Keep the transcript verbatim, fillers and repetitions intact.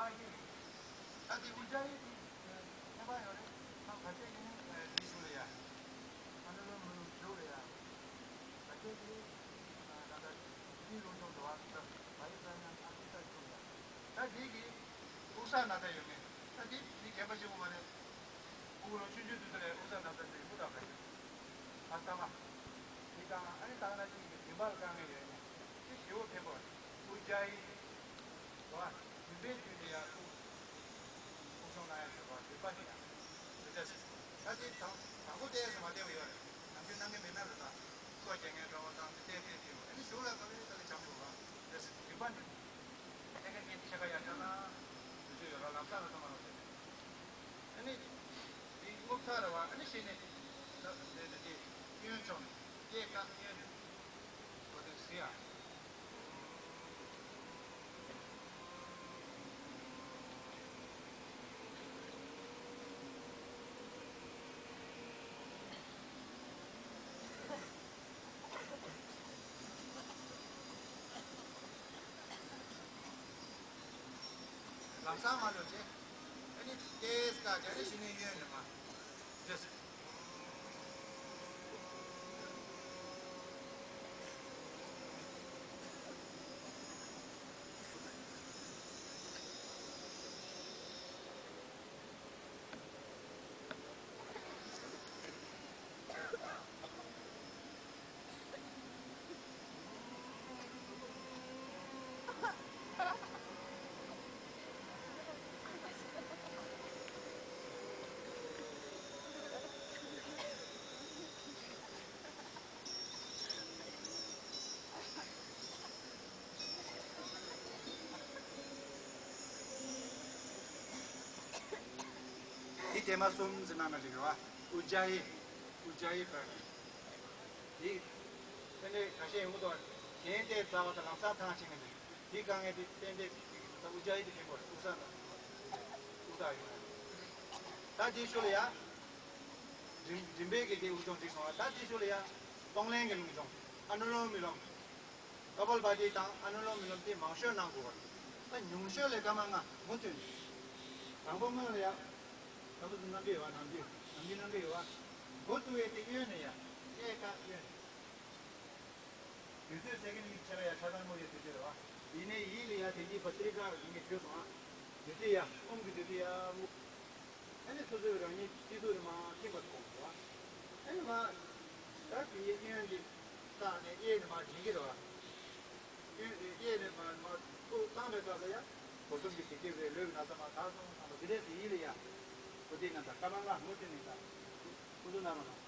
ད་དེ་ཨུ་ཇཱ་ཡི་དེ་ཁྱད་པར་ཡོད་རེད། ཁམས་ཁ་ཤས་ཀྱིས་ནི་འདི་ཞུ་རེད་ཡ། ཨ་ནི་ལོ་མི་ལོ་ཞུ་རེད་ཡ། ཁ་ཤས་ཀྱིས་ད་ལྟ་དེའི་ལུང་སྦྱོང་འགྲོ་བ་ད་བ་ཡི་ས་ཉམས་ཨ་ཏི་ས་ཞུ་རེད་ཡ། ད་དེ་གི་ཨུ་ས་ན་ད་ཡོད་མེད་ད་དེ་དེ་གལ་པ་ཞིག་ཡོད་མ་རེད། ཨུ་ལོ་ཆུང་ཆུང་དུས་ཚོད་ལ་ཨུ་ས་ན་ད་དེ་ཡོད་མུ་ད་ག་ཞིག་ཨ་ས་མ། དེ་དང་ཨ་ནི་ད་ན་ཅིག་གི་བདེན་པ་ལ་དཀའ་ངལ་ཡོད་ནས་ཅི་ཞེ་བོ་ཕན་པོ་རེད། ཨུ་ཇཱ་ཡི། རེད་བ། རིམ་པའི་དུས་ནས་ཡང་ཐུག་ཐུག་སྦྱོང་གནང་ཡ་ཞུ་བ་རིམ་པ་ནས་ཡང་རེད་ཟེར། ད་དེ་དང་དང་པོ་བལྟས་སུ་མ་བལྟས་པ་ཡོད་རེད། ནམ་རྒྱུན་གནང་གི་མེད་ན་རེད། ད་སོ་རྒྱག་མཁན་འདྲ་བ་དང་དེ་བལྟས་བལྟས་བལྟས་ཨ་ནི་ཞུ་ལ་ག་ལེ་ག་ལེ་བྱང་འགྲོ་བ་རེད་ཟེར་རིམ་པ་ནས་བལྟས་མཁན་ངས་ཕྱེད་ཀ་ཡར་ཆགས་ན་དུས་ཚོད་ཡོད་ར་ལམ་སང་ལ་ཚང་མ་ལ་བལྟས། ཨ་ནི་འདི་རྔུབ་ཚར་རེད་བ། ཨ་ནི་གཞི་ནས་ད་འདི་འདི་གཡོན་ཕྱོགས་ནས་སྐེ་རྐང་གཡོན་ནས་གོ་དེ་ཟི་ཡ། ལམ་སང་མ་འགྲོ་བྱས། ཨ་ནི་ཏེས་ཀ་རྒྱ་རེ་ཞི་ནས་གཡོན་ནས་མ། རེས། འདི་དེ་མ་གསུམ་ཟེར་ན་ན་འགྲིག་རེད་བ། ཨུ་ཇཱ་ཡི། ཨུ་ཇཱ་ཡི་པར། འདི། ཕན་འབྲས་ཁ་ཤས་ཡོང་གི་འདུག་གཞན་དེ་རྩ་བ་དང་ལམ་སང་ཐང་ཆེན་གི་འདུག་འདི་དཀའ་ངལ་དེ་ཕན་འབྲས་ད་ཨུ་ཇཱ་ཡི་དེ་ཕན་པོ་རེད། ཨུ་ས་དང་ཨུ་ད་ཡོང་། ད་འདི་ཤུ་ལ་ཡ། མགྲིན་མགྲིན་པའི་གི་དེ་ཨུ་ཅོང་འགྲིག་སོང་བ། ད་འདི་ཤུ་ལ་ཡ། གཏོང་ལེན་གི་ལུང་སྦྱོང་། ཨ་ནུ་ལོམ་བི་ལོམ། ཀ་པལ་བྷ་ཏི་དང་ཨ་ནུ་ལོམ་བི་ལོམ་དེ་མང་ཤོས་གནང་དགོས་པ་རེད། ད་ཉུང་ཤོས་ལས་སྐར་མ་ལྔ་མུ་མཐུད་ནས། དང་པོ་སྔོན་ལ་ཡ། ད་བུ་ཚོ་རྣམ་འགྲེལ་ཡོད་བ། ནམ་རྒྱུན་ནམ་རྒྱུན་རྣམ་འགྲེལ་ཡོད་བ། འགོ་བཙུགས་ཡས་དེ་གཡོན་ནས་ཡ། ཨེ་ཀ་གཡོན་ནས། དུས་ཚོད་སེ་ཀན་ཉི་ཤུ་རྩ་ལྔ་ཡ་ཆ་ཚང་སྔོག་ཡས་དུས་ཚོད་རེད་བ། ཡིན་ནའི་ཡིད་ལ་ཡ་དེ་གཉིས་བ་ཏི་རི་ཀ་རུ་ཡིན་གྱི་བྲིས་སོང་ཨ། དུས་ཚོད་ཡ་ཨོམ་གྱི་དུས་ཚོད་ཡ་སྔོག་ཨ་ནི་སོ་སོའི་རང་ཉིད་སྤྱི་ཚོགས་རེ་མ་ཁྱིམ་པ་ཚོ་གོང་དུ་བ། ཨ་ནི་མ། ད་དེ་ཡས་གཡོན་གྱི་རྟགས་ནས་གཡས་ནས་མ་འགྲིག་གི་རེད་བ། གཡོན་གྱི་གཡས་ནས་མ་མ་ཐུག་བཏང་པའི་སྐབས་ལ་ཡ། སྒོ་གསུམ་གྱི་བདེ་སྐྱིད་རེད། ལུས་ཀྱི་ན་ཚ་མ་དག་སོང་བསམ་པ་འདི་འདྲས་དེ་ཡིད་ལ་ཡ། གོ་དེ་ན་ད་ཀ་མ་ལ་མུ་མཐུད་ནས་ད། ཁོ་ཚོ་ན་རོ་ན།